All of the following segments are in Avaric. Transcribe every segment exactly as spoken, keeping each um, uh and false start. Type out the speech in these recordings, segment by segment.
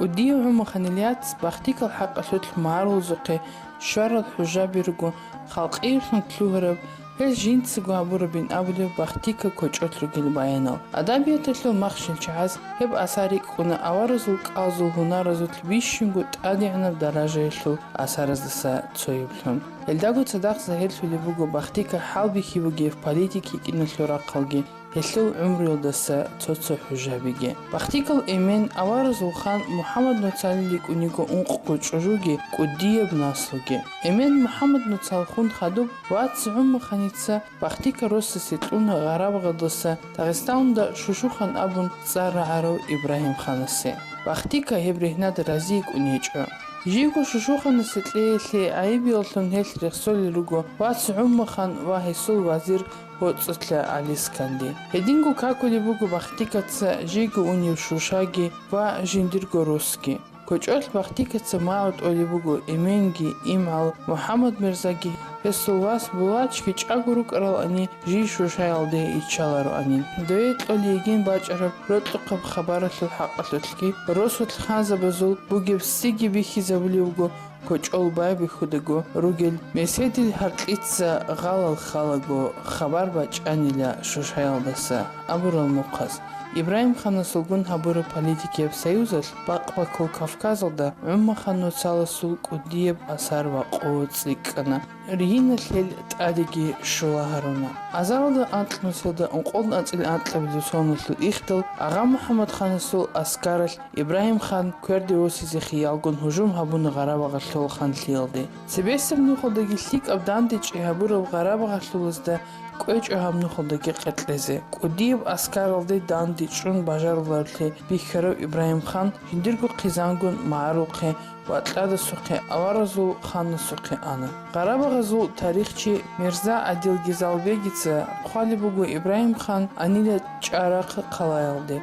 КӀудияв ГӀумаханил яц Бахтикал хӀакъалъулъ магӀарулазухъе щварал хӀужаби руго халкъиялъун лъугьараб, гьел жинцаго гьабурабин абулеб Бахтика кочӀолъ ругел баянал. Адабияталъул махщел чагӀаз гьеб асар рикӀкӀуна аваразул кӀалзул гьунаразулъ бищунго тӀадегӀанаб даражаялъул асараздаса цояблъун. Гьелдаго цадахъ загьирлъулеб буго Бахтика хӀалбихьи бугеб политик йикӀиналъул рахъалги, гьелъул гӀумруялдаса цо-цо хӀужабиги. Бахтикал эмен аваразул хан МухӀаммад Нуцалил йикӀун йиго ункъго чӀужуги кӀудияб наслуги. Эмен МухӀаммад Нуцалхун хадуб вац ГӀумаханица Бахтика росасе кьуна Гъарабагъалдаса Дагъистаналда Шушухан абун цӀар рагӀарав Ибрагьимханасе. Бахтика гьеб ригьнада рази йикӀун гьечӀо. Жийго Шушуханасе кьеялъе гӀайибияллъун гьелъ рехсолел руго вац ГӀумахан ва гьесул вазир ГьоцӀалъа ГӀалисканди. Гьединго какулеб буго Бахтикаца жийго унев Шушаги ва жиндирго росги. КочӀолъ Бахтикаца магӀу тӀолеб буго эменги, имгӀал МухӀаммад-Мирзаги, гьесул вас Булачги чӀаго рукӀаралани, жий Шушаялде иччалароанин. Дое кьолей йигин бачӀараб рокьухъаб хабаралъул хӀакъалъулъги, росулъ ханзабазул бугеб циги бихьизабулеб буго, кочӀол байбихьудаго ругел меседил гьаркьица гъалал халаго хабар бачӀанила Шушаялдаса абурал мухъаз. Ибрагьимханасулгун гьабураб политикияб союзалъ бакъ-баккул Кавказалда ГӀумахан Нуцаласул кӀудияб асар ва къо цӀикӀкӀана. Ригьиналъ гьел тӀадеги щула гьаруна. Азаралда анкьнусиялда ункъоялда анцӀила анкьабилеб соналъул ихдал Агъа МухӀаммадханасул аскаралъ Ибрагьимхан кверде восизе хиялгун гьужум гьабуна Гъарабагъалъул ханлъиялде. Цебесеб нухалдаги лъикӀаб дандечӀи гьабураб Гъарабагъалъулазда кӀвечӀо гьаб нухалдаги къекълъезе. КӀудияб аскаралде дандечӀун бажаруларелъи бихьарав Ибрагьимхан жиндирго хъизангун магӀарулхъе ва Кьадасухъе аваразул ханасухъе ана. Гъарабагъазул тарихчи Мирза Адил Гизалбегица хъвалеб буго Ибрагьимхан анила ЧӀарахъ хъалаялде,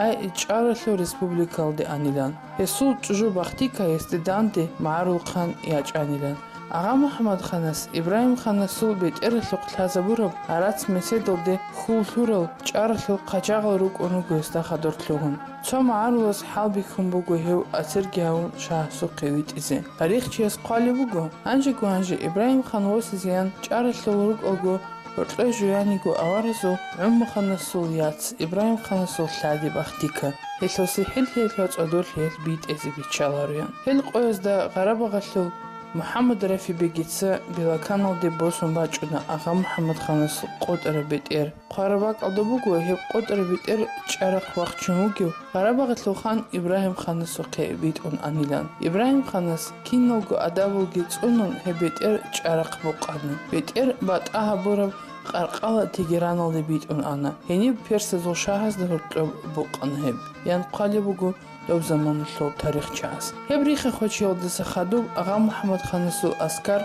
ай ЧӀаралъул республикалде анилан. Гьесул чӀужу Бахтика гьесде данде магӀарулхъан ячӀанилан. Агъа МухӀаммадханас Ибрагьимханасул бетӀералъухъ лъазабураб гӀарац-меседалде хьул лъурал ЧӀаралъул хъачагъал рукӀун руго гьесда хадур лъугьун. Цо магӀарулас хӀалбихьун буго гьев асирги гьавун шагьасухъе витӀизе. Тарихчияс хъвалеб буго, гьанжего-гьанже Ибрагьимхан восизеян ЧӀаралъул рукӀалго, гьоркьой жуяниго аваразул ГӀумаханасул яц Ибрагьимханасул лъади Бахтика, гьелъул сихӀиллъиялъул цӀодорлъи гьел битӀизе биччалароян. Гьел къоязда Гъарабагъалъул МухӀаммад-Рафибегица Белоканалде босун бачӀуна Агъа МухӀаммадханасул къотӀараб бетӀер. Хъвараб бакӀалда буго, гьеб къотӀараб бетӀер ЧӀарахъ вахчун вугев Гъарабагъалъул хан Ибрагьимханасухъе битӀун анилан. Ибрагьимханас киналго адабалги цӀунун гьеб бетӀер ЧӀарахъ букъана. БетӀер батӀа гьабураб къаркъала Тегераналде битӀун ана. Гьениб персазул шагьазда гьоркьоб букъана гьеб, ян хъвалеб буго доб заманалъул тарихчияс. Гьеб рихехъечиялдаса хадуб Агъа МухӀаммадханасул аскар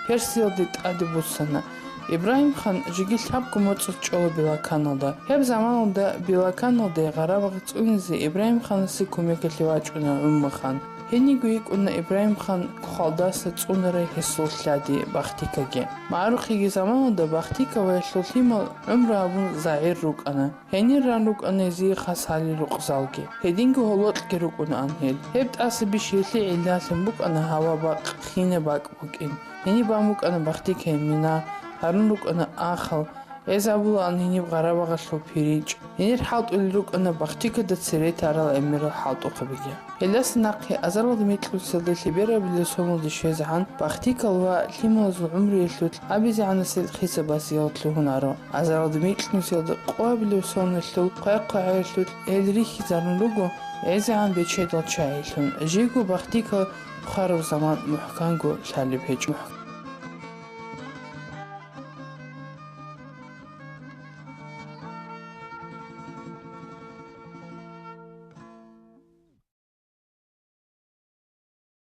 Персиялде тӀаде буссана. Ибрагьимхан жеги лъабго моцӀалъ чӀола Белоканалда. Гьеб заманалда Белоканалде Гъарабагъ цӀунизе Ибрагьимханасе кумекалъе вачӀуна ГӀумахан. Гьениго йикӀуна Ибрагьимхан хвалдаса цӀунарай гьесул лъади Бахтикаги. МагӀарухъеги заманалда Бахтика ва гьелъул лъимал гӀумру гьабун загӀир рукӀана. Гьенир ран рукӀана гьезие хас гьалил рукъзалги. Гьединго гьолокьги рукӀунаан гьел. Гьеб тӀаса бищиялъе гӀиллалъун букӀана гьава бакъ, хина бакӀ букӀин. Гьениб бан букӀана Бахтикаяб мина, гьарун рукӀана ахал. Гьез абулаан гьениб Гъарабагъалъул пиричӀ. Гьенир хӀалтӀулел рукӀана Бахтикада цере тарал гӀемерал хӀалтӀухъабиги. Гьелдаса нахъе азаралда микьнусиялда лъеберабилеб соналде щвезегӀан Бахтикал ва лъималазул гӀумруялъулъ абизегӀанасел хисаб-басиялъ лъугьунаро. Азаралда микьнусиялда къоабилеб соналъул хъвай-хъвагӀаялъулъ гьел рихьизарун руго гӀезегӀан бечедал чагӀилъун, жийго Бахтикал хъвараб заман мухӀканго лъалеб гьечӀо.